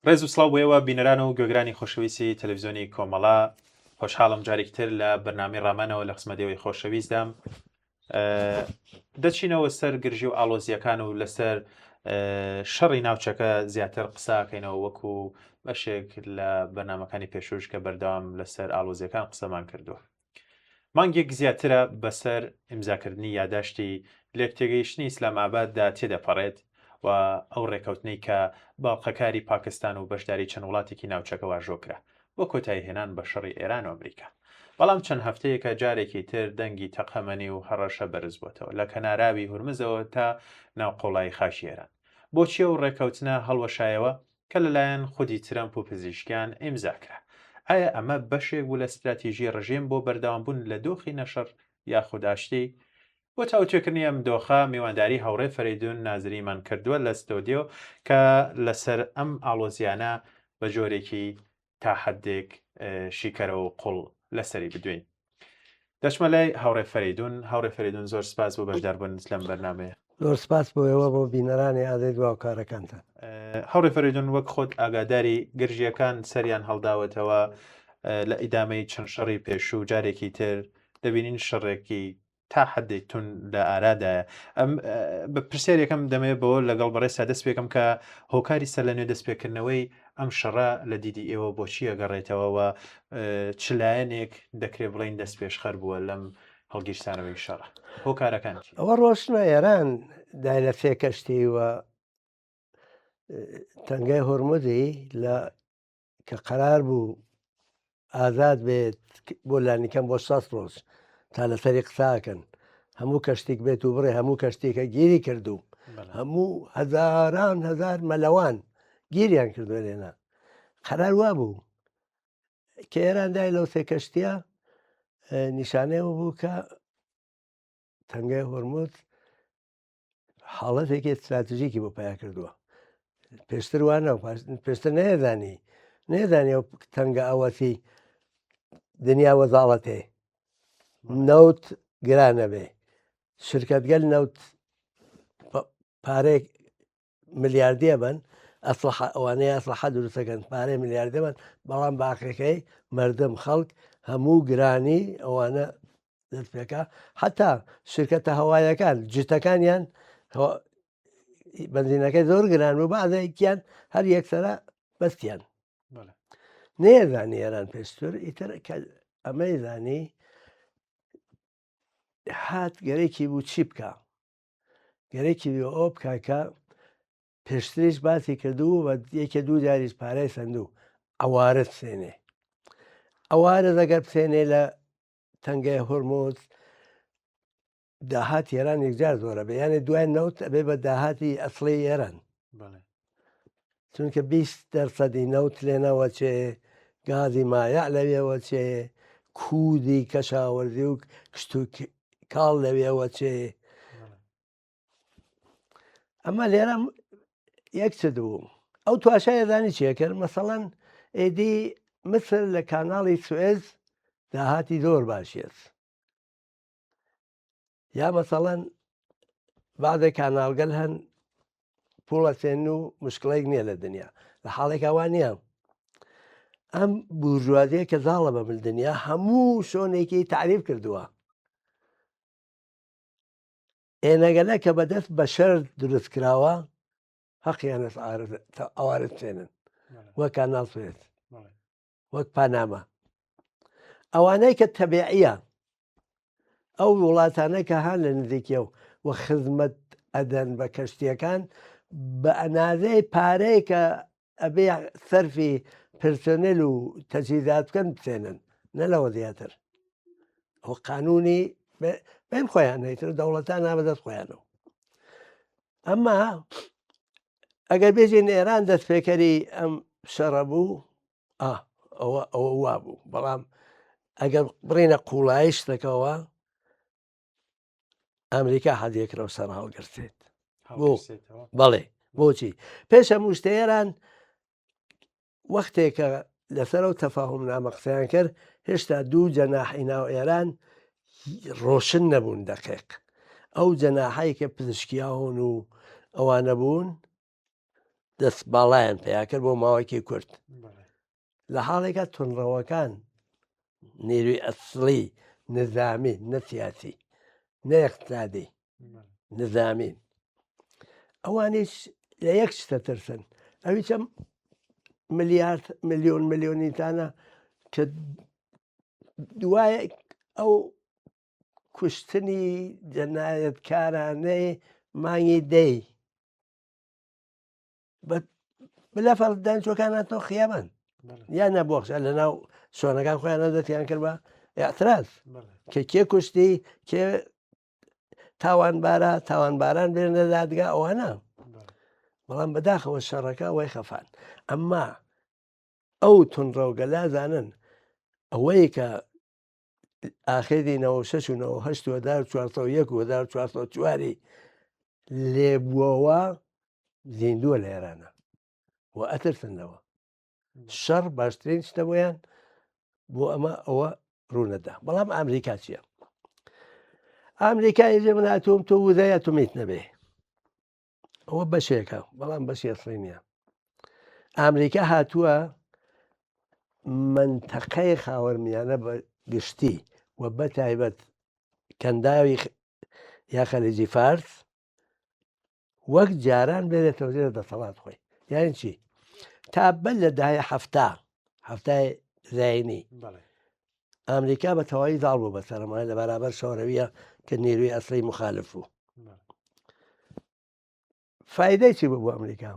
ڕێز و سڵاو بۆ ئێوە بینەران و گوێگرانی خۆشەویستی تەلەفزیۆنی کۆمەڵە خۆشحاڵم جارێکی تر لە بەرنامەی ڕامانەوە لە خزمەت ئێوەی خۆشەویستدام دەچینەوە سەر گرژی و ئاڵۆزیەکان و لەسەر شەڕی ناوچەکە زیاتر قساکەینەوە وەکو بەشێک لە بەرنمەکانی پێشوش کە بەردەوام لەسەر ئاڵۆزیەکان قسەمان کردووە. مانگێک زیاترە بەسەر ئیمزاکردنی یاداشتی لێکتێگەیشتنی ئیسلامئاباددا تێدەپەڕێت و ئەو ڕێکەوتنەی کە بە ئەڵقەکاری پاکستان و بەشداری چەند وڵاتێکی ناوچەکە واژۆ کرا بۆ کۆتاییهێنان بە شەڕی ئێران و ئەمریکا. بەڵام چەند هەفتەیەکە جارێکی تر دەنگی تەقەمەنی و هەڕەشە بەرزبۆتەوە لە کەناراوی هورمزەوە تا ناو قوڵایی خاکی ئێران. بۆچی ئەو ڕێکەوتنە هەڵوەشایەوە؟ کە لەلایەن خودی ترەمپ و پزیشکیان ئیمزا کرا. ئایا ئەمە بەشێک بوو لە ستراتیژی ڕژێم بۆ بەردەوامبوون لە دۆخی نەشەڕ یاخود ئاشتی؟ بۆ تاوتوێکردنی ئەم دۆخە میوانداری هاوڕێ فەرەیدون نازریمان کردووە لە ستۆدیۆ کە لەسەر ئەم ئاڵۆزیانە بە جۆرێکی تا حەدێک شیکەرەوە و قوڵ لەسەری بدوێین. دەچمە لای هاوڕێ فەریدون هاوڕێ فەریدون زۆر سپاس بۆ بەشداربوونت لەم بەرنمەیە. زۆر سپاس بۆ ئێوە بۆ بینەرانی ئازیز و هاوکارەکانتان. هاوڕێ فەریدون وەک خۆت ئاگاداری گرژیەکان سەریان هەڵداوەتەوە لە ئیدامەی چەند شەڕی پێشوو جارێکی تر دەبینین شەڕێکی تا حدێک تون لە ئارادایە ئەم بە پرسیار یەکەم دەمەوێت بەوە لەگەڵ بەڕێزتا دەست پێکەم کە هۆکاری سەر لە نوێ دەستپێکردنەوەی ئەم شەڕە لە دیدی ئێوە بۆچی ئەگەڕێتەوە و چ لایەنێک دەکرێت بڵین دەست پێشخەر بووە لەم هەڵگیرسانەوەی شەڕە هۆکارەکان چی؟ ئەوە ڕۆشنە ئێران دای لە سێ کەشتی و تەنگەی هۆرمزی لە کە قەرار بوو ئازاد بێت بۆ لانیکەم بۆ 6 ڕۆژ تا لەسەری قساکەن هەموو کەشتێک بێت و بڕێ هەموو کەشتێکە گیری کردو هەموو هەزاران هەزار مەلەوان گیریان کردووە لێنا قەرار وا بوو کە ئێران دای لەو سێ کەشتیە نیشانەیەوە بوو کە تەنگەی هۆرموز حاڵەتێکی استراتژیکی بۆ پیا کردووە پێشتر وانە پێشتر نەیەزانی نەیەزانی ئەو تەنگە ئەوەتی دنیا وەزاڵەتێ نەوت گرانە بێ شرکتگەل نەوت پارێک ملیاردیە بن ئەسڵحە ئەوانەیە ئەسڵحە دروستەکەن پارەی ملیاردە بن بەڵام باقیەکەی مردم خەڵک هەموو گرانی ئەوانە دەست پێکا حتا شرکەتە هەوایەکان جتەکانیان بەنزینەکەی زۆر گران و بەعزێکیان هەر یەکسرە بەستیان نێزانی ئێران پێشتر ئیتر کە ئەمەی زانی هات گەرێکی بوو چی بکە گەرەکی بوو ئەو بکە کە پێشتریش باسی کردوو و یەکێ دوو جاریش پارەی سندوو ئەوارە بسێنێ ئەوارە دەگەر بسێنێ لە تەنگەی هۆرمۆز داهاتی ئێران یەکجار زۆرە بێ یانێ دوای نەوت ئەبێ بە داهاتی ئەسڵی ئێران چونکە 20 دەرسەدی نەوت لێنەوە چێ گازی مایع لەوێوە چێ کوودی کەشاوەرزی و کشت و کاڵ لەوێوە چێ ئەمە لێرە یەک چ بوو ئەو تواشای زانی چێکرد مەسەڵەن ئێدی مسر لە کاناڵی سوێز داهاتی زۆر باشێت یا مەسەڵەن بعضێ کاناڵگەل هەن پوڵەسێن و مشکڵێک نییە لە دنیا لە حاڵێکا وا نییە ئەم بورژوازیە کە زاڵە بە مل دنیا هەموو شۆنێکی تعریف کردووە ئێنەگەلە کە بەدەست بەشەر دروست کراوە هەقیان ئەوارە بچێنن وەک کاناڵ سوێس وەک پاناما ئەوانەی کە تەبیعیە ئەو وڵاتانە کە هان لە نزیکیە و و خزمەت ئەدەن بە کەشتیەکان بە ئەنازەی پارەی کە ئەبێ سەرفی پرسۆنێل و تەجهیزات بکەن بچێنن نە لەوە زیاتر ئەو قانونی بێن خۆیان هەیتر دەوڵەتان نابەدەست خۆیانەوە ئەمما ئەگەر بێژین ئێران دەست پێکەری ئەم شەڕە بوو ئەوە ئەوە وا بوو بەڵام ئەگەر بڕینە قوڵایی شتەکەەوە ئەمریکا حەدێکرە و سەر هەڵگرتێت بۆ بەڵێ بۆچی پێش هەموو شتە ئێران وەختێکە لەسەر ئەو تەفاهم نامە قسەیان کرد هێشتا دوو جەناحی ناو ئێران ڕۆشن نەبوون دەقێق ئەو جەناحەی کە پزیشکیاون و ئەوانە بوون. دەست باڵایان پیا کرد بۆ ماوەیەکی کورت لە حاڵێکا تونڕەوەکان نیروی ئەسڵی نظامی نە سیاسی نە اقتصادی نظامی ئەوانیش لە یەک شتە ترسن ئەوی چەم ملیارد میلیۆن میلیۆنیتانە کە دوای ئەو کوشتنی جەنایەتکارانەی مانگی دەی بلا فەرق دانیشتوەکان هاتنەوە خیابان یان نە بۆخشە لە ناو شوێنەکان خۆیان دەستیان کرد بە اعتراض کە کێ کوشتی کێ تاوانبارە تاوانباران بێنە دادگا ئەوانە بەڵام بەداخەوە شەڕەکە وای خەفان ئەمما ئەو تونڕەوگەلا زانن ئەوەی کە ئاخێری 96 و 98 و 1401 و 1404 لێبووەوە زیندووە لە ئێرانە و ئەترسن لەوە شەڕ باشترین شتە بۆیان بۆ ئەمە ئەوە ڕوونەدا بەڵام ئەمریکا چییە؟ ئەمریکا یێژێ من هاتووم تۆ وزەیە تومیت نەبێ ئەوە بەشێکە بەڵام بەشی ئەسڵی نییە ئەمریکا هاتووە منتەقەی خاوەرمیانە بە گشتی و بە تایبەت کەنداوی یا خەلیجی فارس وەک جاران بێنێتەوە ژێر دەسەڵات خۆی یانی چی تا بەر لە دایە هەفتا هەفتای زینی ئەمریکا بە تەواوی زاڵ بوو بەسەرمای لە بەرابەر شۆرەویە کە نیروی ئەسلی مخالف بوو فیدەی چی بوو بۆ ئەمریکا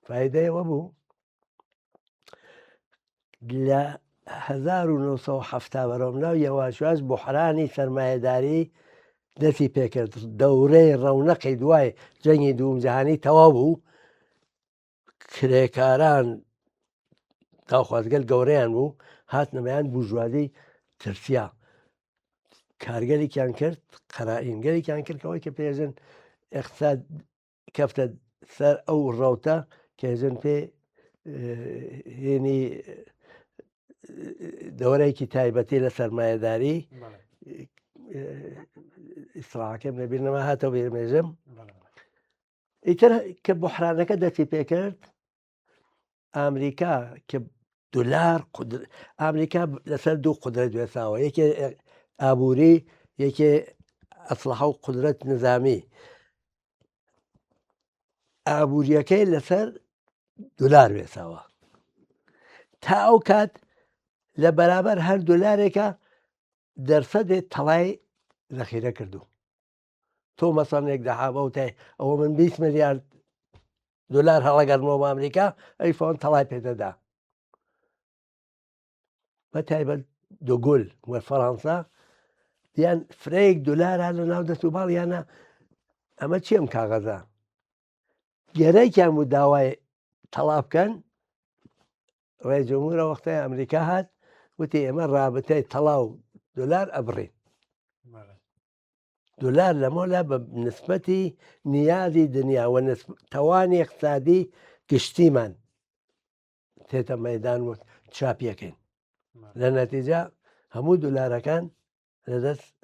فیدەیەوە بوو لە 1970 بەرەو ناو یەواشواش بحرانی سەرمایەداری دەستی پێکرد دەورەی ڕەونەقی دوای جەنگی دووم جیهانی تەواو بوو کرێکاران داخوازگەل گەورەیان بوو هاتنەمەیان بورژوازی ترسیا کارگەلێکیان کرد قەرائینگەلێکیان کرد کەەوەی کە پێژن اقتصاد کەفتە سەر ئەو ڕەوتە کە ژن پێ هێنی دەوەرێکی تایبەتی لە سەرمایەداری ئیسراکەم لەبیر نەما هاتەوە بیرمێژم ئیتر کە بحرانەکە دەستی پێکرد ئەمریکا کە دلار ئەمریکا لەسەر دوو قدرەت وێساوە یەکێ ئابووری یەکێ ئەسلحە و قدرەت نظامی ئابووریەکەی لەسەر دلار وێساوە تا ئەو کات لە بەرابەر هەر دلارێکە دەرسەدێ تەڵای زەخیرە کردو تۆ مەسەن یەک دەحابە و تای ئەوە من 20 میلیارد دلار هەڵەگەرمەوە بە ئەمریکا ئەی فۆن تەڵای پێدەدا بە تایبەت دۆگۆل و فەڕەنسا یان فرەیەک دلارە لە ناو دەست و باڵیانە ئەمە چیم کاغەزە گەرەکیان بوو داوای تەڵا بکەن ڕێجمهورە وەختای ئەمریکا هات وتی ئێمە رابطەی تەڵا و دلار ئەبڕین دلار لەمۆلا بە نسبەتی نیازی دنیا و تەوانی اقتصادی گشتیمان تێتە مەدان و چاپیەکەین لە نەتیجە هەموو دلارەکان لەدەست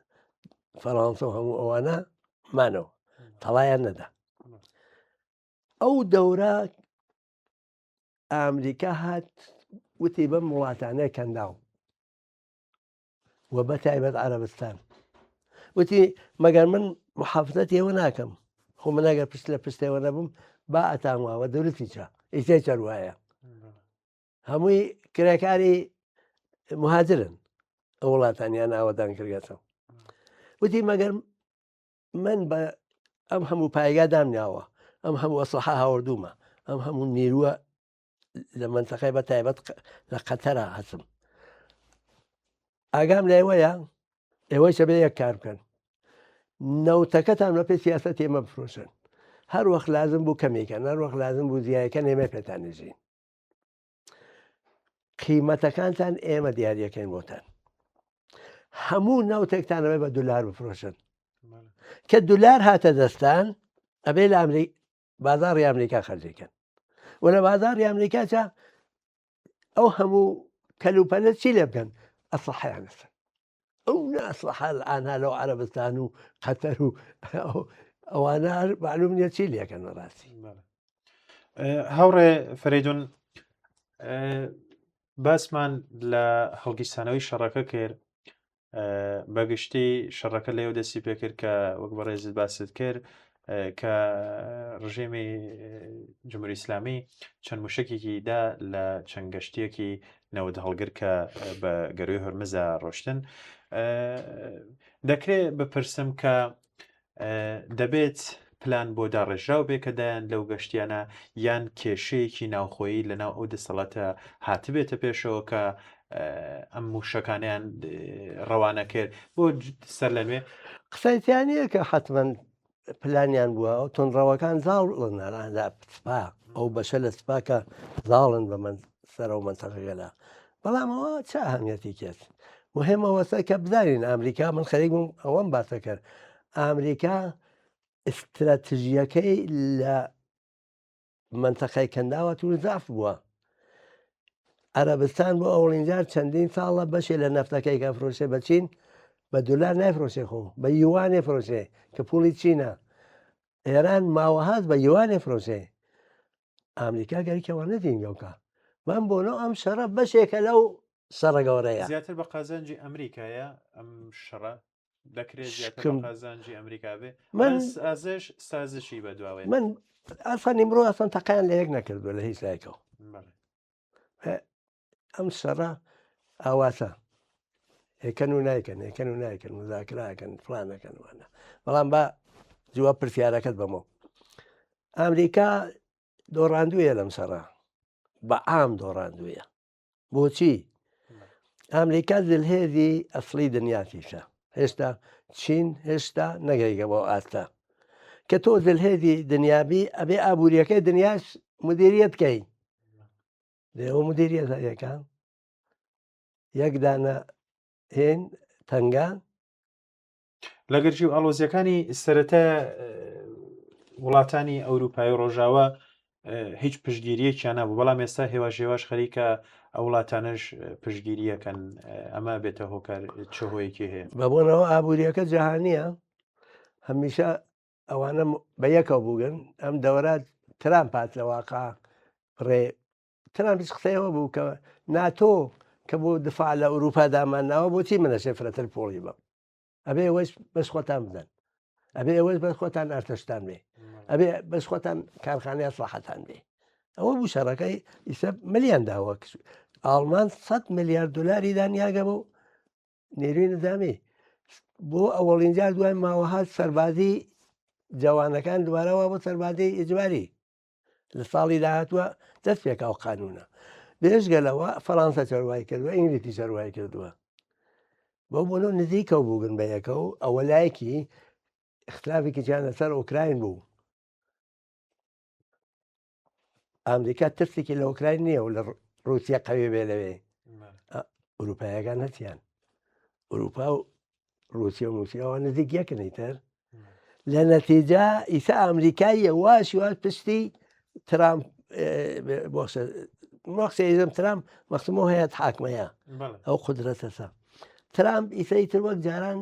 فەڕانسە و هەموو ئەوانە مانەوە تەڵایان نەدا ئەو دەورە ئەمریکا هات وتی بەم وڵاتانە کەنداو و بە تایبەت عەرەبستان وتی مەگەر من محافزەت ئێوە ناکەم خۆ من ئەگەر پشت لە پشتەوە نەبووم با ئەتان واوە دەورتی چە ئیسێ چەر وایە هەمووی کرێکاری مهاجرن ئەو وڵاتانیان ئاوەدان کردگەتەوە وتی مەگەر من بە ئەم هەموو پایگا دامناوە ئەم هەموو ئەسڵحا هاوردومە ئەم هەموو نیروە لە منتەقەی بە تایبەت لە قەتەرا هەسم ئاگام لایوەیە ئێوەی چەبێ یەک کار بکەن نەوتەکەتان بە پێ سیاست ئێمە بفرۆشن هەر وەخت لازم بوو کەمێکە هەر وەخت لازم بوو زیایەکە ئێمە پێتان نژین قیمەتەکانتان ئێمە دیارەکەین بۆتان هەموو نەوتێکتانەوەی بە دلار بفرۆشن کە دلار هاتە دەستان ئەبێ لە ئەمری بازاڕی ئەمریکا خەرجیکەن و لە بازاڕی ئەمریکا چا ئەو هەموو کەلوپەلە چی لێ بکەن ئەسڵحیان لەسەر ئەو ئەسڵحە ئانا لەو عەرەبستان و قەتەر و ئەوانە معلوم نییە چی لەکەن ڕاستی. هاوڕێ فەرەیدون باسمان لە هەڵگیرسانەوەی شەڕەکە کرد بەگشتی شەڕەکە لێو دەستی پێکرد کە وەک بەڕێزت باست کرد کە ڕژێمی جمهوری ئیسلامی چەند موشکێکی دا لە چەند گەشتیەکی نەوت هەڵگر کە بە گەروی هۆرمزا ڕۆشتن دەکرێت بپرسم کە دەبێت پلان بۆ داڕێژراو بێ کە دایان لەو گەشتیانە یان کێشەیەکی ناوخۆیی لەناو ئەو دەسەڵاتە هاتبێتە پێشەوە کە ئەم موشەکانیان ڕەوانە کرد بۆ سەر لە نوێ قسەی تیا نییە کە حەتمەن پلانیان بووە ئەو تونڕەوەکان زاڵن لە سپا ئەو بەشە لە سپا کە زاڵن بە من سەرەوە مەنتەقەگەلا بەڵام ئەوە چ ئەهمیەتی کرد مهم ئەوەسە کە بزانین ئەمریکا من خەریک بووم ئەوەم باسە کرد ئەمریکا ئیستراتژیەکەی لە مەنتەقەی کەنداوە توش زەعف بووە عەرەبستان بۆ ئەوڵین جار چەندین ساڵە بەشێ لە نەفتەکەی کە فرۆشێ بە چین بە دلار نایفرۆشێ خۆ بە یوانێ فرۆشێ کە پوڵی چینە ئێران ماوەهاز بە یوانێ فرۆشێ ئەمریکا گەریکەوە نەدینگەوکە بەم بۆنە ئەم شەڕە بەشێکە لەو شەڕە گەورەیە زیاتر بە قازانجی ئەمریکایە ئەم شەڕە دەکرێت زیاتر بە قازانجی ئەمریکا بێ من سازش سازشی بەدواوەیە من ئەسان ئیمڕۆ ئەسان تەقیان لە یەک نەکردووە لە هیچ لایەکەوە ئەم شەڕە ئاواتە یەکەن و نایکەن یەکەن و نایکەن مزاکراکەن فلانەکەن وانە بەڵام با جواب پرسیارەکەت بەمەوە ئەمریکا دۆڕاندوویە لەم شەڕە بە عام دۆڕاندوویە بۆچی ئەمریکا زلهێزی ئەسڵی دنیاتیشە هێشتا چین هێشتا نەگەیگە بۆ ئاستە کە تۆ زلهێزی دنیابی ئەبێ ئابوووریەکەی دنیاش مدیریت کەی لێەوە مدیریت هەیەکە یەک دانە هێن تەنگە لە گرژی و ئاڵۆزیەکانی سەرەتا وڵاتانی ئەوروپای و ڕۆژاوا هیچ پشتگیریەکیان نەبوو بەڵام ئێستا هێواش هێواش خەریکە ئەو وڵاتانش پشتگیریەکەن ئەمە بێتە هۆکار چ هۆیەکی هەیە بەبوونەوە ئابوووریەکە جیهانیە هەمیشە ئەوانە بە یەکەوە بووگن ئەم دەورە ترامپ هات لە واقع ڕێ ترامپیش قسەیەوە بوو کە ناتۆ کە بۆ دفاع لە ئەوروپا دامانناوە بۆچی منەشێ فرەتر پۆڵی بم ئەبێ ئێوەش بەس خۆتان بدەن ئەبێ ئێوەش بەس خۆتان ئەرتەشتان بێ ئەبێ بەس خۆتان کارخانەیە سڵاحەتان بێ ئەوە بوو شەڕەکەی ئیسە ملیان داوە ئاڵمان 100 میلیارد دلاری دانیاگە بۆ نێروی نظامی بۆ ئەوەڵین جار دوای ماوەها سەربازی جوانەکان دووارەوە بۆ سەربازی ئیجباری لە ساڵی داهاتووە دەست پێکا و قانونە بێژگە لەوە فەڕانسە چەروای کردووە ئینگلیزی چەروای کردووە بۆ بۆنە نزیکەوە بووگن بە یەکە و ئەوە لایەکی اختلافێکی جیان لەسەر ئۆکراین بوو ئەمریکا ترسێکی لە ئۆکراین نییە و لە رووسیا قەوێ بێ لەوێ ئەوروپایەکان هەتیان ئەوروپا و رووسیا و موسیاوە نزیک یەکنی تر لە نەتیجە ئیسا ئەمریکاییە واش واش پشتی ترامپ بۆخسە ترامپ مەخسمۆ هەیە حاکمەیە ئەو قدرەتەسە ترامپ ئیسەی تر وەک جاران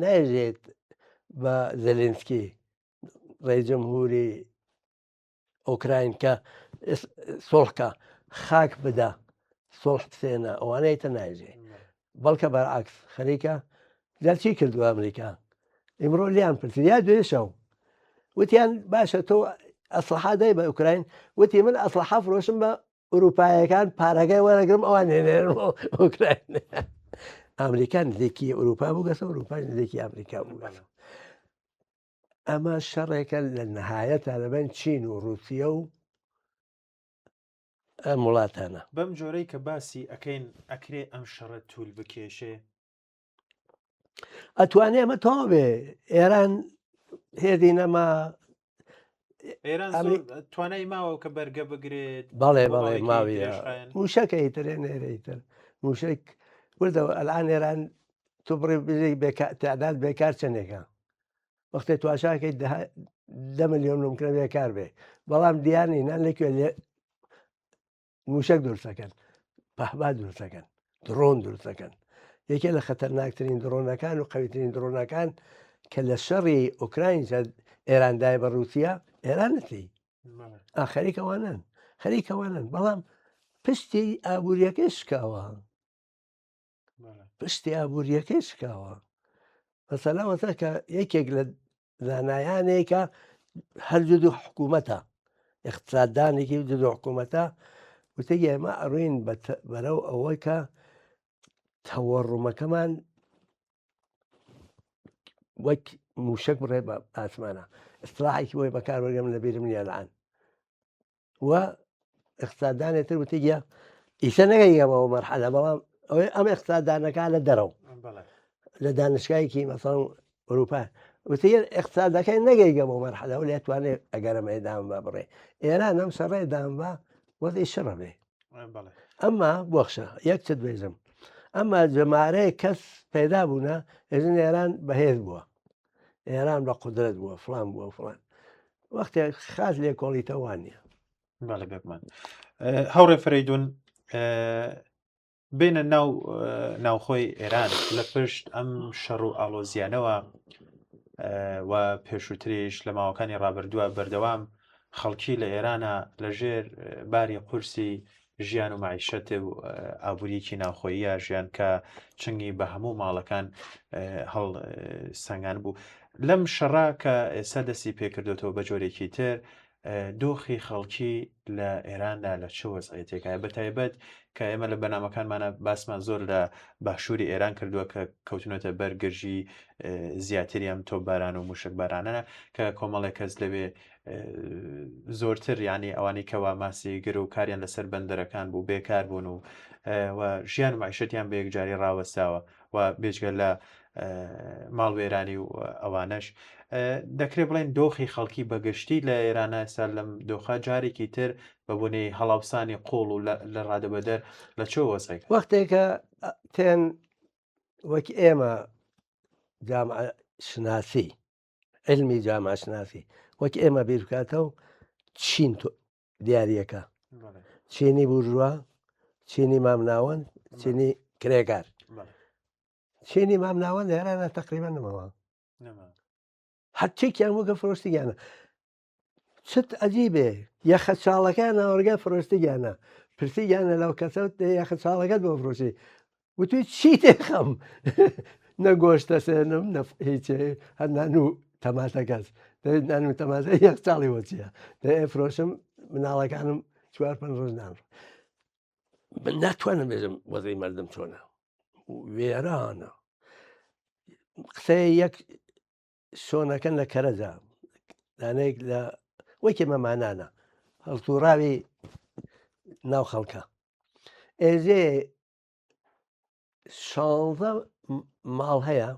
نایژێت بە زەلێنسکی ڕێ جمهوری ئۆکراین کە سۆڵکە خاک بدا سۆڵح بسێنە ئەوانەی تە نایژێ بەڵکە بەرعکس خەریکە جا چی کردووە ئەمریکا ئیمڕۆ لیان پرسی یا دوێ شەو وتیان باشە تۆ ئەسلحا دای بە ئۆکراین وتی من ئەسلحا فرۆشم بە ئەوروپایەکان پارەکەی وەرەگرم ئەوان هێنێرن ئۆکراین ئەمریکا نزیکی ئەوروپا بوو گەسە ئەوروپا نزیکی ئەمریکا بوو ئەمە شەڕێکە لە نەهایەتا لەبەین چین و ڕووسیە و ئەم وڵاتانە. بەم جۆرەی کە باسی ئەکەین ئەکرێ ئەم شەڕە توول بکێشێ؟ ئەتوانێ ئەمە تەواو بێ ئێران هێزی نەما ئێران توانای ماوە کە بەرگە بگرێت بەڵێ بەڵێ ماویە موشەکە ئیترێ نێرەیتر موشک وردەوە ئەلان ئێران تۆ بڕێ تعداد بێکار چەندێکە وەختێ تواشاکەی دە ملیۆن ممکنە بێکار بێ بەڵام دیانی نان لەکوێ لێ موشک دروستەکەن پەهبا دروستەکەن درۆن دروستەکەن یەکێ لە خەتەرناکترین درۆنەکان و قەویترین درۆنەکان کە لە شەڕی ئۆکراین ئێراندای بە رووسیا ئێرانەتی. خەریکە وانن خەریکە وانن بەڵام پشتی ئابوووریەکەی شکاوە پشتی ئابوووریەکەی شکاوە مەسەلە وەتە کە یەکێک لە زانایانێکە هەر جود و حکوومەتە اقتصاددانێکی جود و حکوومەتە وتە ئێمە ئەڕوین بەرەو ئەوەی کە تەوەڕومەکەمان وەک موشک بڕێ بە ئاسمانە ئیسلاحێکی بۆی بەکار وەرگم لە بیرم نییە الان و اقتصاددانێ تر وتیگە ئیسە نەگەیەمەوە مەرحەلە بەڵام ئەوەی ئەم اقتصاددانەکە لە دەرەوە لە دانشگایکی مەسەڵ ئەوروپا وتی اقتصادەکەی نەگەیگە بۆ مەرحەلە و لێتوانێت ئەگەرم ئێدام بە بڕێ ئێران ئەم شەڕێ دام بە وەزی شڕە بێ ئەمما بۆخشە یەک چت بێژم ئەمما جەمارەیە کەس پەیدا بوونە ئێژن ئێران بەهێز بووە ئێران بە قدرت بووە فلان بووە فلان وەختێک خاس لێکۆڵیتەوان نیە بەڵێ بێگومان هاوڕێ فریدون بێنە ناو ناوخۆی ئێران لە پشت ئەم شەڕ و ئاڵۆزیانەوە و پێشووتریش لە ماوەکانی ڕابردووە بەردەوام خەڵکی لە ئێرانە لەژێر باری قورسی ژیان و معیشەت و ئابووریەکی ناوخۆییە ژیان کە چنگی بە هەموو ماڵەکان هەڵ سنگان بوو لەم شەڕا کە ئێستا دەستی پێکردوێتەوە بە جۆرێکی تر دۆخی خەڵکی لە ئێراندا لە چ وەزعیەتێکایە بە تایبەت کە ئێمە لە بەنامەکانمانە باسمان زۆر لە باشووری ئێران کردووە کە کەوتنەتە بەر گرژی زیاتری ئەم تۆپباران و موشکبارانە کە کۆمەڵێک کەس لەوێ زۆرتر ینی ئەوانەی کەوا ماسیگر و کاریان لەسەر بەندەرەکان بوو بێکار بوون و ژیان و معیشەتیان بە یەکجاری ڕاوەستاوە و بێجگە لە ماڵوێرانی و ئەوانەش دەکرێت بڵێن دۆخی خەڵکی بەگشتی لە ئێرانە ئێستا لەم دۆخە جارێکی تر بە بوونەی هەڵاوسانی قوڵ و لە ڕادەبەدەر لە چۆ وەزعێک وەختێکە تێن وەک ئێمە جامعە شناسی علمی جامعە شناسی وەک ئێمە بیر بکاتەوە چین دیارەکە چینی بورژوا چینی مامناوەند چینی کرێکار چینی مامناوەند هێرانە تقریبا نەماوە هەرچێکیان وەکە فرۆشتیانە چت عجیبێ یەخە چاڵەکە ناوەرگە فرۆشتیانە پرسیانە لەو کەسە یەخە چاڵەکەت بۆ فرۆشی وتوی چی تێخەم نە گۆشتە سێنم نە هیچێ هەر نان و تەماتەکەس نان و تەماتە یەخچاڵی وە چییە دەێ فرۆشم مناڵەکانم چوار پێنج ڕۆژ نان من ناتوانم بێژم وەزەی مردم چۆنە وێرانە قسەی یەک شۆنەکەن لە کەرەجا دانەیەک لە وەکێ مەمانانە هەڵتوڕاوی ناو خەڵکە ئێژێ شانزە ماڵ هەیە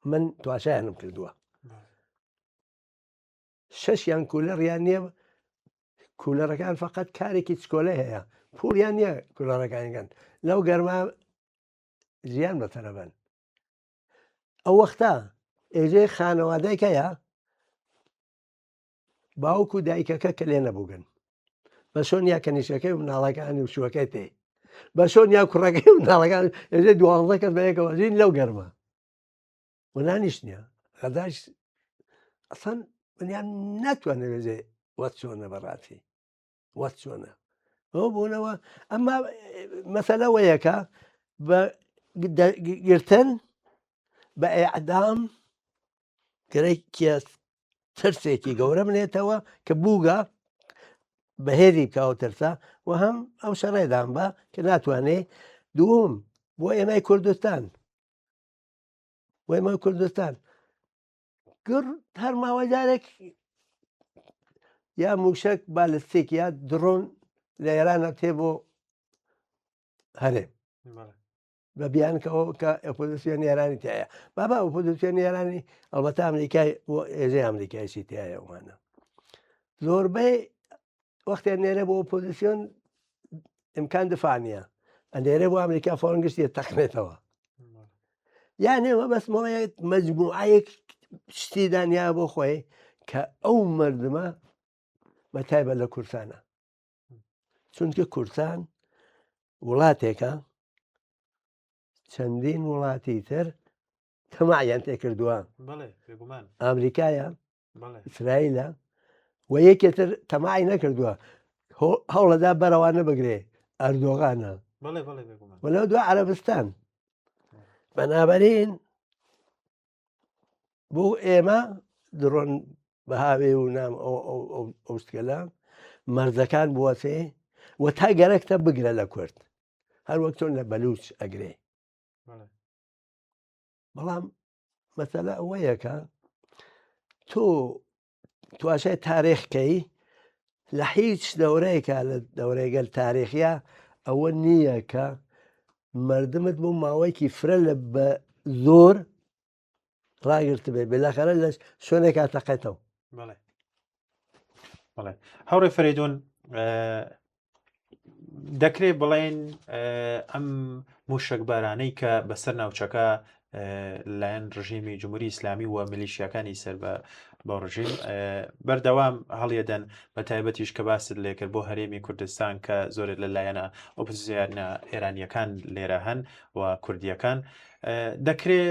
من تواشایانم کردووە شەشیان کولەڕیان نییە کولەرەکان فقط کارێکی چکۆلە هەیە پوڵیان نییە کولەرەکانگەن لەو گەرما ژیان بەتەرەبن ئەو وەختە ئێژێ خانەوادەیەک هەیە باوک و دایکەکە کە لێ نەبووگن بە شۆن یا کەنیشەکەی و مناڵەکانی و شوەکەی تێ بە شۆن یا کوڕەکەی و مناڵەکان ئێژێ دوانزە کەس بەیەکەوە ژین لەو گەرمە و نانیش نییە غەداش ئەسان منیان ناتوانێت بێژێ وەت چۆنە بەڕاستی وەت چۆنە ئەوە بوونەوە ئەمما مەسەلە وەیەکە بە گرتن بە ئەعدام گەرەکیە ترسێکی گەورە بنێتەوە کە بووگە بەهێزی بکەوە ترسا و هەم ئەو شەڕێدان بە کە ناتوانێ دووم بۆ ئێمای کوردستان بۆ ئێمە کوردستان گڕ هەر ماوە جارێک یا موشک بالستیک یا درۆن لە ئێرانە تێ بۆ هەرێم بە بیانکەەوە کە ئۆپۆزیسیۆن ئێرانی تایە بابا ئۆپۆزیسیۆن ئێرانی ئەڵبەتە ئەمریکای بۆ ئێژەی ئەمریکایشی تایە ئەوانە زۆربەی وەختێ نێرە بۆ ئۆپۆزیسیۆن ئیمکان دفاع نییە ئەنێرە بۆ ئەمریکا فۆرن گشتیە تەخنێتەوە یانێ مەبەستمەوەیە مەجموعەیەک شتی دانیا بۆ خۆی کە ئەو مردمە بە تایبەت لە کوردستانە چونکە کوردستان وڵاتێکە چەندین وڵاتی تر تەماعیان تێکردووە ئەمریکایە ئیسرائیلە. و یەکێ تر تەماعی نەکردووە هەوڵەدا بەرەوانە بگرێ ئەردۆغانە و لەو دو عەرەبستان بەنابەرین بۆ ئێمە درۆن بەهاوێ و نام ئەو شتگەلە مەرزەکان بوەسێ و تا گەرەکتە بگرە لە کورد هەر وەک چۆن لە بەلوچ ئەگرێ بەڵام مەسەلە ئەوەیە کە تۆ تواشای تاریخکەی لە هیچ دەورەیەکە لە دەورەیگەل تاریخە ئەوە نییە کە مردمت بۆ ماوەیەکی فرە لە بە زۆر ڕاگرت بێ بلاخەرە لە شوێنێکا تەقێتەوە بەڵێ هاوڕێ فریدون دەکرێت بڵێن ئەم موشکبارانەی کە بەسەر ناوچەکە لایەن ڕژێمی جمهوری ئیسلامی و ملیشیاکانی سەر بە بۆ ڕژیم بەردەوام هەڵیەدەن بە تایبەتیش کە باست لێکرد بۆ هەرێمی کوردستان کە زۆرێک لە لایەنە ئۆپۆزیسیۆنە ئێرانیەکان لێرە هەن و کوردیەکان دەکرێ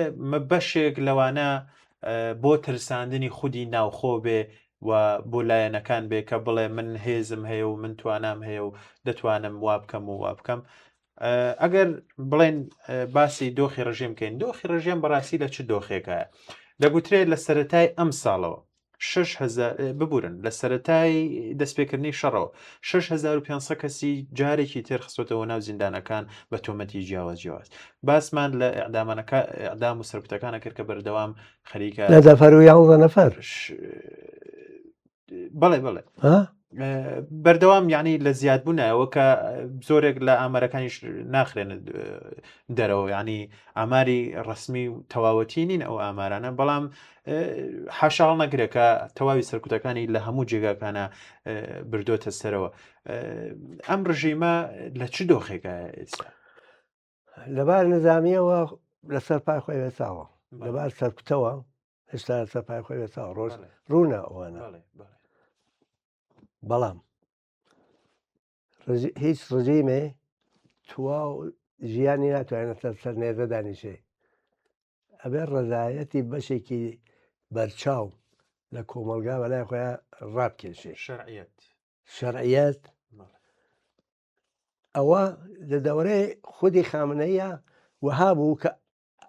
بەشێک لەوانە بۆ ترساندنی خودی ناوخۆ بێ و بۆ لایەنەکان بێ کە بڵێ من هێزم هەیە و من توانام هەیە و دەتوانم وا بکەم و وا بکەم ئەگەر بڵێن باسی دۆخی ڕژێم بکەین دۆخی ڕژێم بەڕاستی لە چ دۆخێکایە دەگوترێت لە سەتای ئەم ساڵەوە 6 ببورن لە سەتای دەستپێکردنی شەڕەوە 6500 کەسی جارێکی تر خستۆتەوە ناو زیندانەکان بە تۆمەتی جیاواز جیاواز باسمان لە ئەعدامانەکە ئەعدام و سەرکوتەکانە کرد کە بەردەوام خەریکە لە دەفەر و یانزە نەفەر بەڵێ بەڵێ بەردەوام یعنی لە زیادبوونەوە کە زۆرێک لە ئامارەکانیش ناخرێن دەرەوە ینی ئاماری ڕسمی و تەواوەتی نین ئەو ئامارانە بەڵام حاشاڵ نەگرێت کە تەواوی سەرکوتەکانی لە هەموو جێگاکانە بردۆتە سەرەوە ئەم ڕژیمە لە چ دۆخێکە ئێستا لەبار نظامیەوە لەسەر پای خۆی وێساوە لەبار سەرکوتەوە هێشتا لەسەر پای خۆی وێساوە ڕۆژ ڕوونە ئەوانە بەڵام هیچ ڕژیمێ تواو ژیانی ناتوانێت سەر سەر نێزە دانیشێ ئەبێ ڕزایەتی بەشێکی بەرچاو لە کۆمەلگا بەلای خۆیان ڕابکێشێ شەرعیەت شەرعیەت ئەوە لە دەورەی خودی خامنەیە وەها بوو کە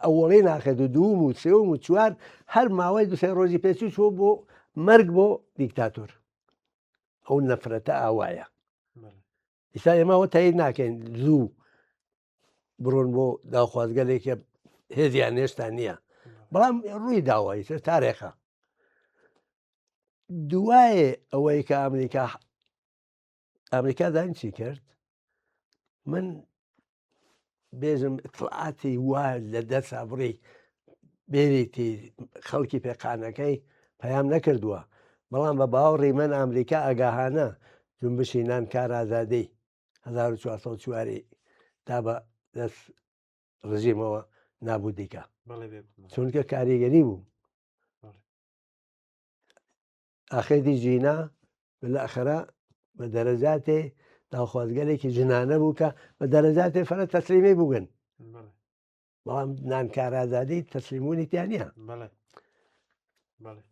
ئەوەڵی ناخێت و دووم و سێوم و چوار هەر ماوەی دوسێ ڕۆژی پێچوو چوە بۆ مەرگ بۆ دیکتاتۆر ئەو نەفرەتە ئاوایە ئیسا ئێمەەوە تایید ناکەین زوو بڕۆن بۆ داخوازگەلێکە هێزیان هێشتا نییە بەڵام ڕووی داوە ئیتر تارێخە دوایێ ئەوەی کە ئەمریکا ئەمریکا دایم چی کرد من بێژم اطلاعاتی وا لە دەسا بڕی بێریتی خەڵکی پێقانەکەی پەیام نەکردووە بەڵام بە باوەڕی من ئەمریکا ئاگاهانە جنبشی نان کار ئازادی 1404 تا بە دەست ڕژیمەوە نابودیکە چونکە کاریگەری بوو ئاخێدی ژینا بالاخرە بە دەرەجاتێ داخوازگەلێکی ژنانە بوو کە بە دەرەجاتێ فەرە تەسلیمی بوون بەڵام نانکارازادی تەسلیمونی تیا نییە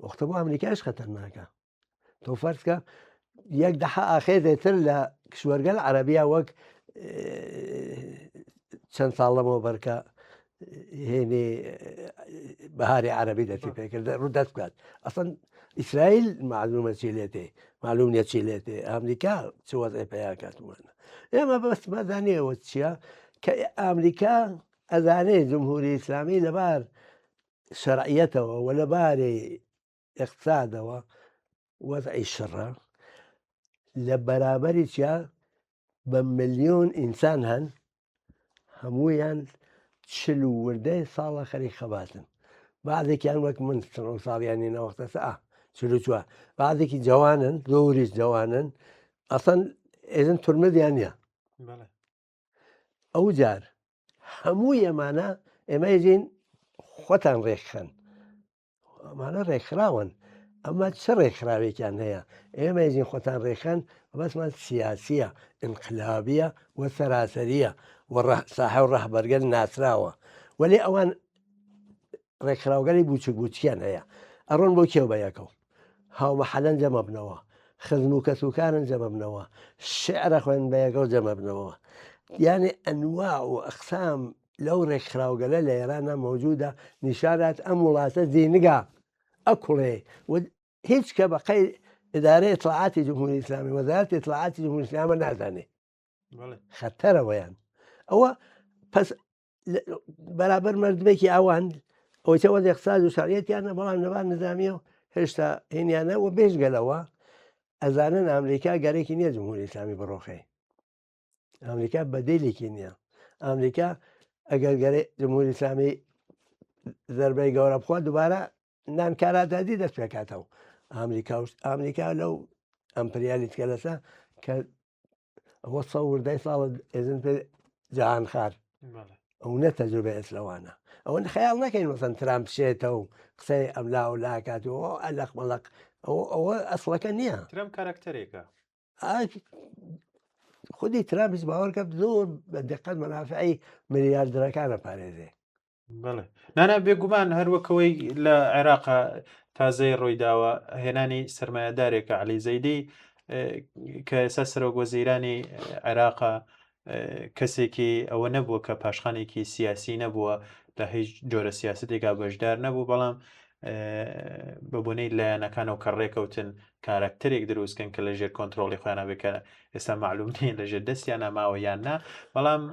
وەختە بۆ ئەمریکاش خەتەرناکە تۆ فەرزکە یەک دەحە ئاخێزێ تر لە کشوەرگەل عەربیا وەک چەند ساڵ لەمەوە بەرکە هێنێ بەهاری عەربی دەستی پێکرد ڕوو دەست بکات ئەسڵەن ئیسرائیل معلومە چی لێتێ معلوم نیە چی لێتێ ئەمریکا چ وەزعێ پەیا کاتوانە ئێمە بەس مەزانیەوە چییە کە ئەمریکا ئەزانێ جمهوری ئیسلامی لەبار شەرعیەتەوە و لەبارەی اقتصادەوە وەزعی شڕە لە بەرابەری چیا بە ملیۆن ئینسان هەن هەمویان چل و وردەی ساڵە خەریک خەباتن بعضێکیان وەک من چڵ ساڵیانی نەوەختە سا 44 بعضێکی جوانن زۆریش جوانن ئەسەن ئێزن تورمزیان نییە ئەو جار هەموو ئەمانە ئێمە ژین خۆتان ڕێکخەن ئەمانە ڕێکخراون ئەمە چ ڕێکخراوێکیان هەیە ئێمە ێژین خۆتان ڕێکخەن بەسمان سیاسیە ئینقلابیە و سەراسەریە و ساحە و ڕەهبەرگەل ناسراوە وەلێ ئەوان ڕێکخراوگەلی بوچک بوچکیان هەیە ئەڕۆن بۆ کێو بە یەکەوە هاومەحەلەن جەمەبنەوە. خزم و کەسوکارن جەمەبنەوە، شیعر ئەخوێنن بە یەکەوە جەمەبنەوە. یانێ ئەنواع و ئەقسام لەو ڕێکخراوگەلە لە ئێرانا مەوجودە نیشانات ئەم وڵاتە زینگە ئەکوڵێ و هیچ کە بە قەی ئیدارەی ئیتڵاعاتی جمهوری ئیسلامی وەزارەتی ئیتڵاعاتی جمهوری ئیسلامە نازانێ. خەتەرەوەیان ئەوە پس بەرابەر مردمێکی ئەوان ئەوەی چە وەزی اقتصاد و شەرعیەتیانە بەڵام لەبار نظامیە و هێشتا هینیانە و بێژگەلەوە ئەزانن ئەمریکا گەرێکی نییە جمهوری ئیسلامی بڕۆخێ ئەمریکا بەدیلێکی نییە ئەمریکا ئەگەر گەرێ جمهوری ئیسلامی زربەی گەورە بخوا دووبارە نانکارادادی دەست پێکاتەوە ئەمریکا و ئەمریکا لەو ئەمپریالیتکە لەسە کە ئەوە سە وردای ساڵە ئێزن پێ جەهانخار ئەو نە تەجروبە ئێس لەوانە ئەوە خەیاڵ نەکەین مەسەن ترامپ شێتە و قسەی ئەملا و لاکات و ئەلەق مەلەق ئەوە ئەوە ئەسڵەکە نییە ترەم کارکتەرێکە خودی ترامپیش باوەڕکە زۆر بە دقت مەنافعی ملیاردرەکانە پارێزێ بەڵێ نانا بێگومان هەروەکەوەی لە عێراق تازەی ڕوویداوە هێنانی سرمایهدارێکە علی زەیدی کە ئێستا سەرۆک وەزیرانی عێراقە کەسێکی ئەوە نەبووە کە پاشخانێکی سیاسی نەبووە لە هیچ جۆرە سیاستێکا بەشدار نەبوو بەڵام بە بۆنەی لایەنەکانەوە کە ڕێکەوتن کارەکتەرێک دروستکەن کە لە ژێر کۆنتترۆلی خۆیان بێ کە ئێستا معلوم نییە لە ژێر دەستیانە ماوە یان نا بەڵام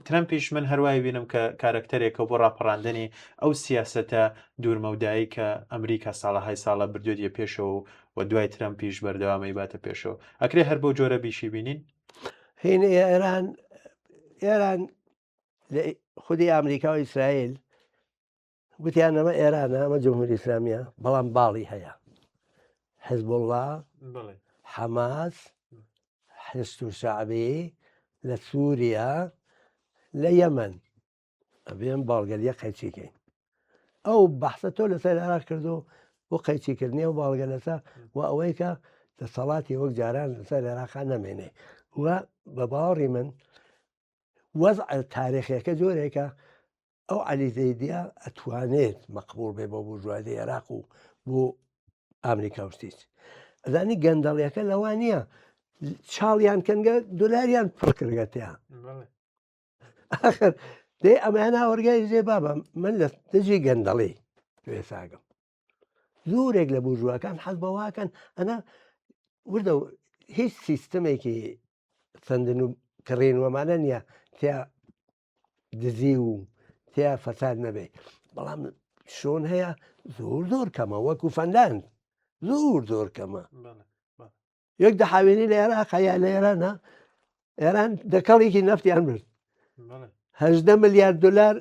ترەمپیش من هەروای بینم کە کارەکتەرێکە بۆ ڕاپەڕاندنی ئەو سیاسەتە دوورمەودایی کە ئەمریکا ساڵەهای ساڵە بردوێتە پێشەوە و دوای ترەمپیش بەردەوامەی باتە پێشەوە ئەکرێ هەر بەو جۆرە بیشی بینین هین ئێران ئێران خودی ئەمریکا و ئیسرائیل گوتیان ئەمە ئێرانە ئەمە جمهوری ئیسلامیە بەڵام باڵی هەیە حزبوڵڵا حەماس حست و شعبی لە سووریا لە یەمەن ئەبێن باڵگەلیە قەیچیکەین ئەو بەحسە تۆ لەسەر عێراق کردو بۆ قەیچیکردنی ئەو باڵگەلەسە و ئەوەی کە دەسەڵاتی وەک جاران لەسەر عێراقا نەمێنێ و بە باوەڕی من وەزع تاریخیەکە جۆرێکە ئەو عەلی زەیدیە ئەتوانێت مەقبوڵ بێ بۆ بورژوازی عێراق و بۆ ئەمریکا و شتیش ئەزانی گەندەڵیەکە لەوە نییە چاڵیان کەنگە دۆلاریان پڕ کردگەتیان آخر دێ ئەمانە ئەوەرگای زێ بابە من لە دژی گەندەڵی وێساگەم زۆرێک لە بورژواکان حەز بەواکەن ئەنا وردە هیچ سیستمێکی سندن و کڕین وەمانە نییە تیا دزی و تیا فەساد نەبێ بەڵام شۆن هەیە زۆر زۆر کەمە وەکو فەنلاند زۆر زۆر کەمە یەک دەحاوێنی لە عێراق یا لە ئێرانە ئێران دەکەڵێکی نەفتیان برد هەدە ملیارد دلار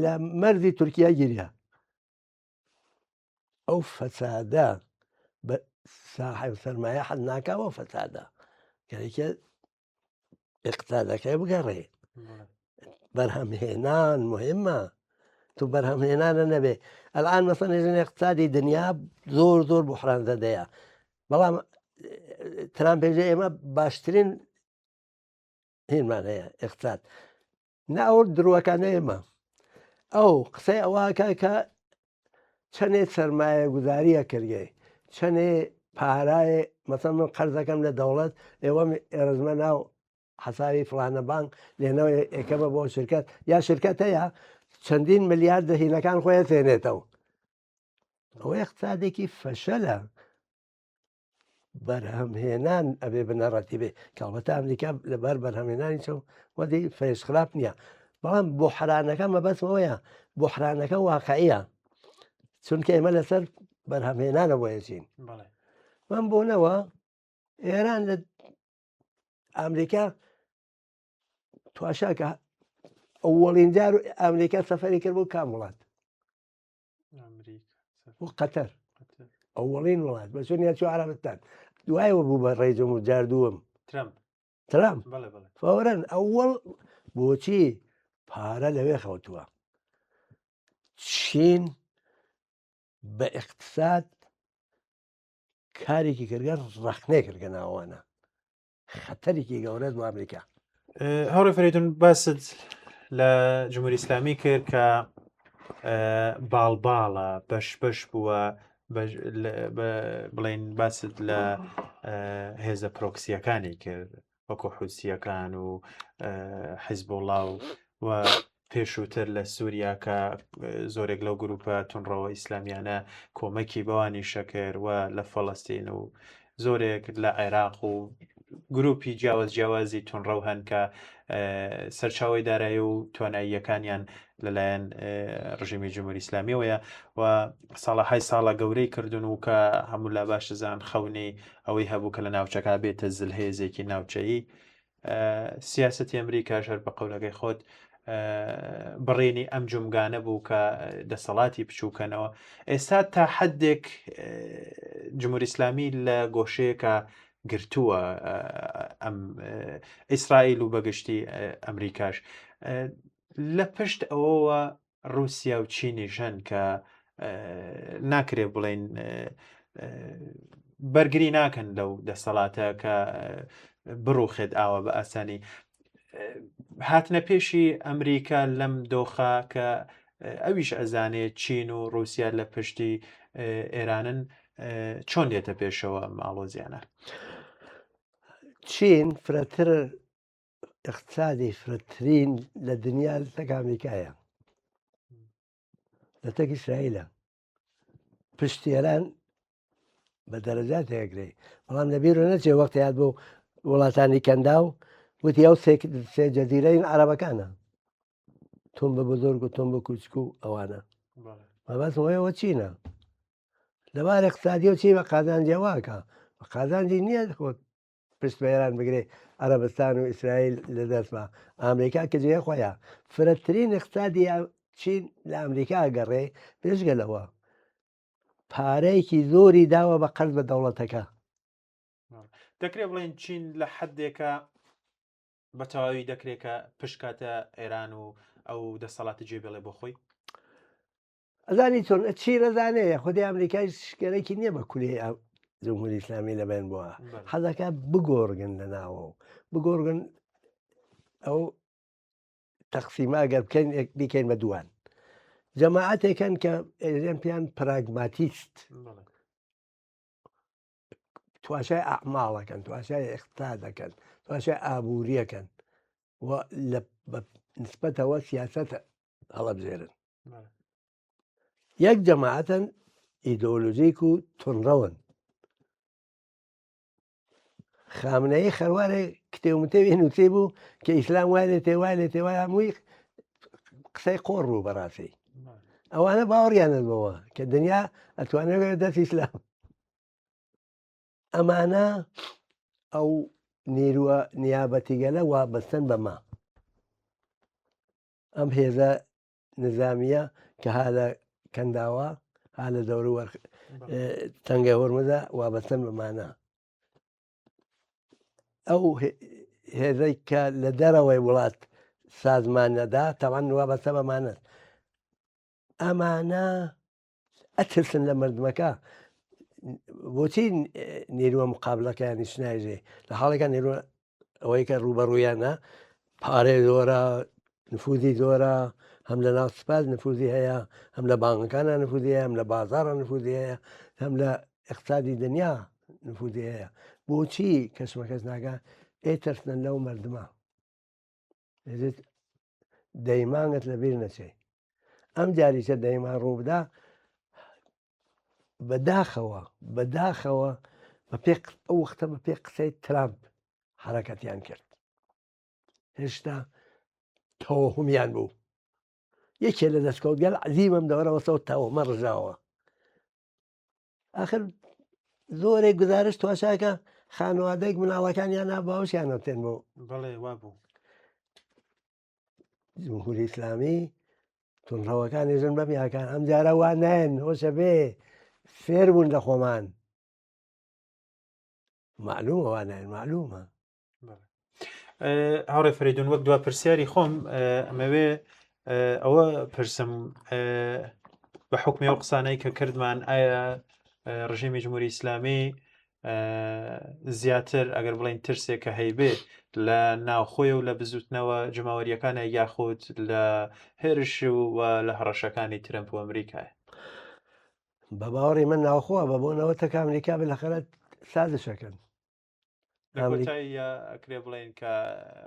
لە مەرزی تورکیا گیریا ئەو فەسادە بە ساحب سەرمایە حەز ناکاوە فەسادە گەرەکە اقتصادەکەی بگەڕێ بەرهەمهێنان مهمە تو بەرهەمهێنانە نەبێ الان مەسەن ژن اقتصادی دنیا زۆر زۆر بحران زەدەیە بەڵام ترامپ پێژە ئێمە باشترین هینمان هەیە اقتصاد نە ئەو دروەکانە ئێمە ئەو قسەی ئەوواکە کە چەنێ سەرمایە گوزاریە کردگەی چەنێ پارایێ مەسەن من قەرزەکەم لە دەوڵەت ئێوەم ئێرزمە ناو حەساوی فلانە بانک لێنەوە ئێکەمە بۆ شرکت یا شرکت هەیە چەندین ملیارد دەهینەکان خۆی تێنێتەوە ئەوە اقتصادێکی فەشەلە بەرهەمهێنان ئەبێ بنەڕەتی بێ کە ئەڵبەتە ئەمریکا لەبەر بەرهەمهێنانی چەو وەدی فێش خراپ نییە بەڵام بۆحرانەکە مەبەستمەوەیە بۆحرانەکە واقعیە چونکە ئێمە لەسەر بەرهەمهێنانە بۆ یەچین من بۆنەوە ئێران لە ئەمریکا تواشاکە ئەوەڵین جار ئەمریکا سەفەری کرد بۆ کام وڵات بۆ قەتەر ئەوەڵین وڵات بە چۆن یا چوو عربستان دوایەوە بوو بە ڕێ جمهور جار دووەم ترامپ ترامپ فورەن ئەوەڵ بۆچی پارە لەوێ خەوتووە چین بە اقتصاد کارێکی کردگە ڕەخنەی کردگە ناوانە خەتەرێکی گەورەت بۆ ئەمریکا. هاوڕێ فریدون باست لە جمهوری ئیسلامی کرد کە باڵباڵە بەش بەش بووە. بڵێن باست لە هێزە پرۆکسیەکانی کرد وەکو حوسیەکان و حیزبوڵا و و پێشووتر لە سووریا کە زۆرێک لەو گروپە تونڕەوە ئیسلامیانە کۆمەکی بەوانی شەکر و لە فەڵەستین و زۆرێک لە عێراق و گروپی جیاواز جیاوازی تونڕەو هەن کە سەرچاوی دارایی و تواناییەکانیان لەلایەن ڕژێمی جمهوری ئیسلامیەوەیە و ساڵەهای ساڵە گەورەی کردن و کە هەموو لا باش زان خەونی ئەوەی هەبوو کە لە ناوچەکە بێتە زلهێزێکی ناوچەیی سیاسەتی ئەمریکاش هەر بە قەولەکەی خۆت بڕینی ئەم جومگانە بوو کە دەسەڵاتی بچووکەنەوە ئێستا تا حدێک جمهوری ئیسلامی لە گۆشەیەکە گرتووە ئەم ئیسرائیل و بەگشتی ئەمریکاش لە پشت ئەوەوە ڕووسیا و چینیش هەن کە ناکرێ بڵین بەرگری ناکەن لەو دەسەڵاتە کە بڕوخێت ئاوا بە ئاسانی هاتنە پێشی ئەمریکا لەم دۆخە کە ئەویش ئەزانێت چین و رووسیا لە پشتی ئێرانن چۆن دێتە پێشەوە ئاڵۆزیانە چین فرەتر اقتصادی فرەترین لە دنیا لەتەک ئەمریکایە لەتەک ئیسرائیلە پشت ئێران بە دەرەجات هەیەگرێ بەڵام لە بیرۆ نەچێ وەختی هات بۆ وڵاتانی کەنداو وتی ئەو سێ جەزیرەین عەرەبەکانە تۆم بە بزۆرگ و تۆم بە کوچک و ئەوانە مەبەستمەوە چینە لەبار اقتصادی و چی بە قازانجی واکە بە قازانجی نییە خۆت پشت بە ئێران بگرێ عەرەبستان و ئیسرائیل لە دەست بە ئامریکا کە جێ خۆیە فرەترین اقتصادی چین لە ئەمریکا گەڕێ بێژگە لەوە پارەیەکی زۆری داوە بە قەرز بە دەوڵەتەکە. دەکرێت بڵێن چین لە حدێکە بە تەواوی دەکرێت کە پشکاتە ئێران و ئەو دەسەڵاتی جێ بێڵێ بۆ خۆی ئەزانی چۆن چی ڕزانەیە خودی ئەمریکای شکەرێکی نییە بە کولی جمهوری ئیسلامی لەبێن بووە حەزەکە بگۆڕگن لە ناوە و بگۆڕگن ئەو تەقسیمە ئەگەر بکەین بیکەین بە دووان جەماعەتێکن کە ئێژێن پێیان پراگماتیست تواشای ئەعماڵەکەن تواشای اقتصادەکەن تواشای ئابووریەکەن و لە نسبەتەوە سیاست هەڵەبژێرن یەک جەماعەتەن ئیدۆلۆژیک و تونڕەون خامنەیی خەروارێ کتێو متێوی نووسی بوو کە ئیسلام وای لێ تێ وای لێ تێ وای هەمووی قسەی قۆڕ بوو بەڕاستی ئەوانە باوەڕیانە بەوە کە دنیا ئەتوانێت دەست ئیسلام ئەمانە ئەو نیروە نیابەتیگەلە وابەستن بەمە ئەم هێزە نزامیە کە ها لە کەنداوە ها لە دەوروبەر تەنگە هۆرمزە وابەستن بەمانە ئەو هێزەی کە لە دەرەوەی وڵات سازمانەدا تاوان وابەستە بەمانە ئەمانە ئەترسن لە مردمەکە بۆچی نیروە مقابلەکەیانیش نایژێ لە حاڵێکە نیروە ئەوەی کە ڕوبەڕوویانە پارێ زۆرە نفوزی زۆرە هەم لە ناو سپاس نفوزی هەیە هەم لە بانگەکانە نفوزی هەیە هەم لە بازارە نفوزی هەیە هەم لە اقتصادی دنیا نفوزی هەیە بۆچی کەسمەکەس ناگە ئێ ترسنن لەو مردمە دەیمانگت لە بیر نەچێ ئەم جاریشە دەیمان ڕووبدا بەداخەوە بەداخەوە بە پێ ئەو وەختە بە پێ قسەی ترامپ حرەکەتیان کرد هێشتا تەوەهمیان بوو یەکێ لە دەستکەوتگەل عزیمم دەوەرەوەسەوە تەوەمە ڕژاوە آخر زۆرێک گزارش تواشاکە خانوادەیەک مناڵەکانیان نا باوشیانەوە تێن بۆ بەڵێ وا بوو جمهوری ئیسلامی تونڕەوەکانی ژن بەم یاکان ئەم جارە وا نایەن هۆشە بێ فێر بوون لە خۆمان معلومە وا نایەن معلومە هاوڕێ فریدون وەک دوا پرسیاری خۆم ئەمەوێ ئەوە پرسم بە حکمی ئەو قسانەی کە کردمان ئایا ڕژێمی جمهوری ئیسلامی زیاتر ئەگەر بڵین ترسێک کە هەیبێ لە ناوخۆی و لە بزوتنەوە جماوەریەکانە یاخود لە هێرش و لە هەڕەشەکانی ترەمپ و ئەمریکایە. بە باوەڕی من ناوخۆ بە بۆنەوە تەکە ئەمریکا بە لە خەرەت سازشەکەن کرێ بڵێن کە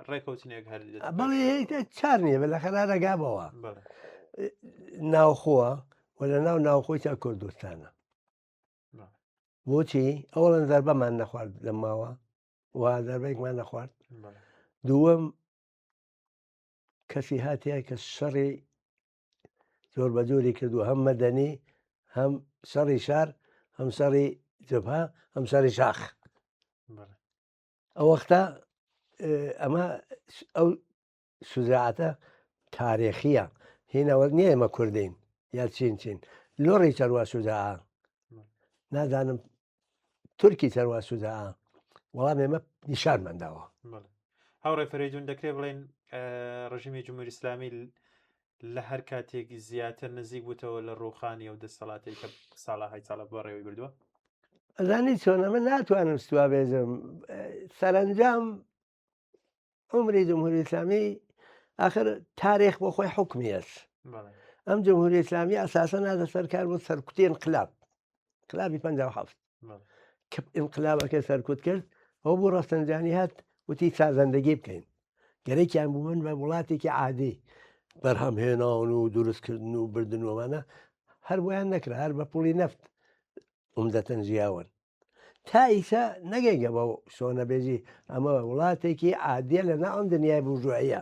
ڕێکەوتنێک هەر بەڵێ چار نییە بە لە خەرارەگا بەوە ناوخۆوە و لە ناو ناوخۆی تا کوردستانە بۆچی ئەوڵەن زەربەمان نەخوارد لە ماوە و زەربەیەکمان نەخوارد دووەم کەسی هاتیە کە شەڕی زۆر بە جۆری کردو هەم مەدەنی هەم شەڕی شار هەم شەڕی جبهە هەم شەڕی شاخ ئەو وەختە ئەمە ئەو شوجاعەتە تارێخیە هینەوە نییە ئێمە کوردین یا چین چین لۆڕی چەروا شوجاعە نازانم تورکی چەروا شوجاعە وەڵام ئێمە نیشانمان داوە هاوڕێ فەرەیدون دەکرێت بڵێن ڕژیمی جمهوری ئیسلامی لە هەر کاتێک زیاتر نزیک بووتەوە لە ڕوخانی ئەو دەسەڵاتی کە ساڵەهای ساڵە بەڕێوەی بردووە ئەزانی چۆن ئەمە ناتوانم ستوا بێژم سەرنجام عمری جمهوری ئیسلامی آخر تاریخ بۆ خۆی حکمی ئەس ئەم جمهوری ئیسلامی ئەساسە نادە سەرکار بۆ سەرکوتی انقلاب انقلابی 57 کە انقلابەکە سەرکوت کرد ئەو بۆ ڕەفسەنجانی هات وتی سازەندگی بکەین گەرەکیان بوو من بە وڵاتێکی عادی بەرهەمهێنان و دروستکردن و بردنەوەمانە هەر بۆیان نەکرا هەر بە پوڵی نەفت عمدەتەن ژیاون تا ئیسا نەگەیگە بەو شۆنە بێژی ئەمە وڵاتێکی عادیە لە ناو ئەم دنیای بورژواییە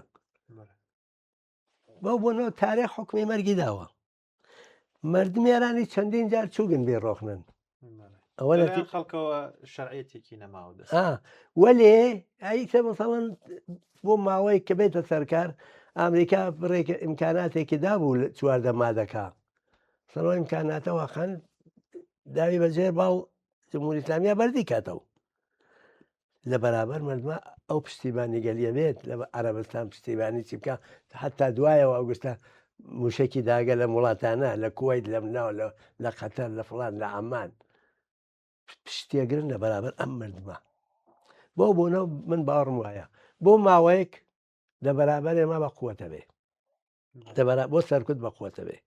بەو بۆنەوە تارێخ حکومی مەرگی داوە مردم ئێرانی چەندین جار چووگن بێ ڕۆخنن ئەوە لە خەڵکەوە شەرعەتێکی نەماوە وەلێ ئەیسە مەسەڵەن بۆ ماوەی کە بێتە سەرکار ئەمریکا بڕێک ئیمکاناتێکی دابوو چواردە مادەکە سەرەوە ئیمکاناتە واقعا داوی بە ژێر باڵ جمهوری ئیسلامیە بەرزی کاتەوە لە بەرابەر مردمە ئەو پشتیبانی گەلیە بێت لە عەرەبستان پشتیبانی چی بکە حتا دوایەوە ئەوگوستە موشکی داگە لە وڵاتانە لە کویت لە مناوە لە قەتەر لە فلان لە عمان پشتێگرن لە بەرابەر ئەم مردمە بۆ بۆنە من باوەڕم وایە بۆ ماوەیەک لە بەرابەر ئێمە بە قوتە بێ دەبەرا بۆ سەرکوت بە قوتە بێ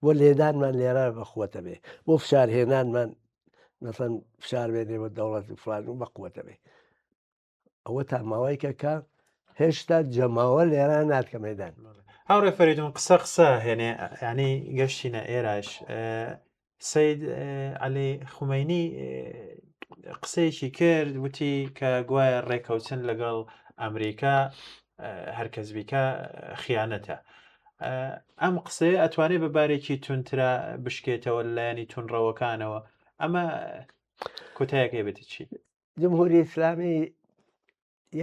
بۆ لێدانمان لێرە بە قوتە بێ بۆ فشارهێنانمان مەسەن فشار بێنێ بۆ دەوڵەت و فلان و بە قوتە بێ ئەوە تا ماوەیەکە کە هێشتا جەماوە لێرە ناتکە مەدان هاوڕێ فەریدون قسە قسە هێنێ ینی گەشتینە ئێراش سید عەلی خومەینی قسەیەکی کرد وتی کە گوایە ڕێکەوتن لەگەڵ ئەمریکا هەرکەس بیکە خیانەتە ئەم قسەیە ئەتوانێت بە بارێکی تونترا بشکێتەوە لایەنی تونڕەوەکانەوە ئەمە کۆتایەکەی بێتە چی؟ جمهوری ئیسلامی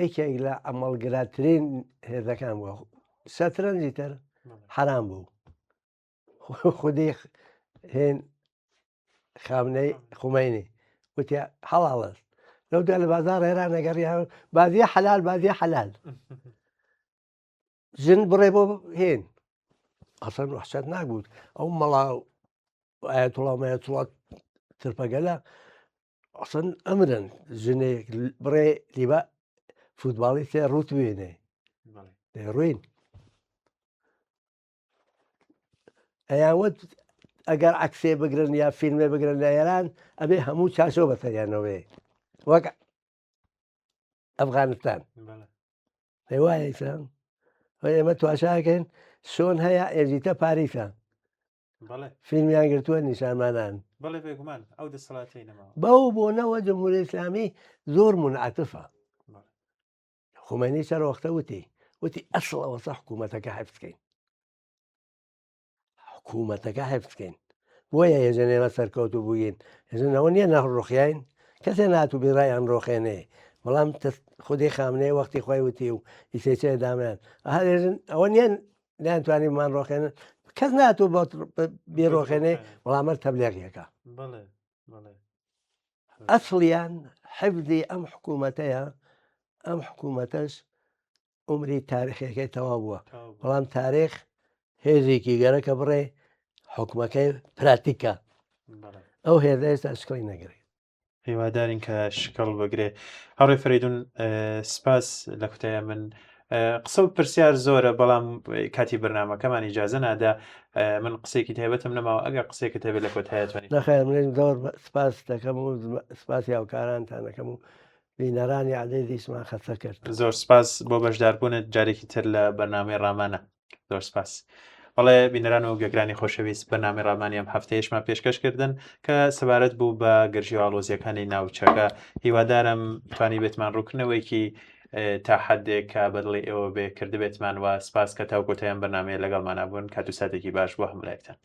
یەکێک لە ئەمەڵگراترین هێزەکان بووە شەترەنجی تر حرام بوو خودی هێن خامنەی خومینی وتی حەڵاڵست لەو دا لە بازار ئێران ئەگەڕی بازیە حەلال بازیە حەلال ژن بڕێ بۆ هێن ئەسەن وحشت ناگوت ئەو مەڵا ئاەتوڵا مایەتوڵات ترپەگەلە ئەسەن ئەمرن ژنێک بڕێ لیبا فوتباڵی تێ ڕوت بێنێ ڕوین ئەیان وت ئەگەر عەکسێ بگرن یا فیلمێ بگرن لە ئێران ئەبێ هەموو چاشۆ بەسەریانەوەێ وەک ئەفغانستان وایە ئێمە تواشاکەین شۆن هەیە ئێژیتە پاریسە فیلمیان گرتووە نیشانمانان بەڵێ بێگومان ئەو دەسەڵاتی نەماوە بەو بۆنەوە جمهوری ئیسلامی زۆر منعتفە خومەینی سەر وەختە وتی وتی ئەسڵ ئەوەسە حکوومەتەکە حفزکەین حکوومەتەکە حفزکەین بۆیە هێژە ئێمە سەرکەوت و بووین هێژەنەوە نییە نەڕۆخیین کەسێ ناتوو بیڕایان ڕۆخێنێ بەڵام خودی خامنەی وەختی خۆی وتی و ئیسێچێ دامیان هەرێژن ئەوە نییە نیانتوانی مان ڕۆخێنن کەس ناتوو بۆ بیڕۆخێنێ بەڵامەر تەبلێغیەکە ئەسڵیان حفزی ئەم حکوومەتەیە ئەم حکوومەتەش عمری تاریخەکەی تەواو بووە بەڵام تاریخ هێزێکی گەرەکە بڕێ حکومەکەی پراتیکە ئەو هێزە ئێستا شکڵی نەگرێت هیوادارین کە شکڵ بگرێ هاوڕێ فریدون سپاس لە کوتایە من. قسە و پرسیار زۆرە بەڵام کاتی بەرنمەکەمان ئیجازە نادا من قسێکی تایبەتم نەماوە ئەگەر قسێکت هەبێت لە کۆتایەتوانی نەخێر من زۆر سپاس دەکەم و سپاسی هاوکارانتان دەکەم و بینەرانی عەزیزیشمان خەستە کرد. زۆر سپاس بۆ بەشداربوونت جارێکی تر لە بەرنامەی ڕامانە. زۆر سپاس. بەڵێ بینەران و گوێگرانی خۆشەویست بەرنامەی ڕامانی ئەم هەفتەیەشمان پێشکەش کردن کە سەبارەت بوو بە گرژی و ئاڵۆزیەکانی ناوچەکە هیوادارم توانی بێتمان ڕووکردنەوەیکی تا حدێک کە بەدڵی ئێوە بێ کردبێتمان و سپاس کە تاو کۆتایان بەرنامەیە لەگەڵمانە بوون کات و ساتێکی باش بۆ هەموو لایەکتان.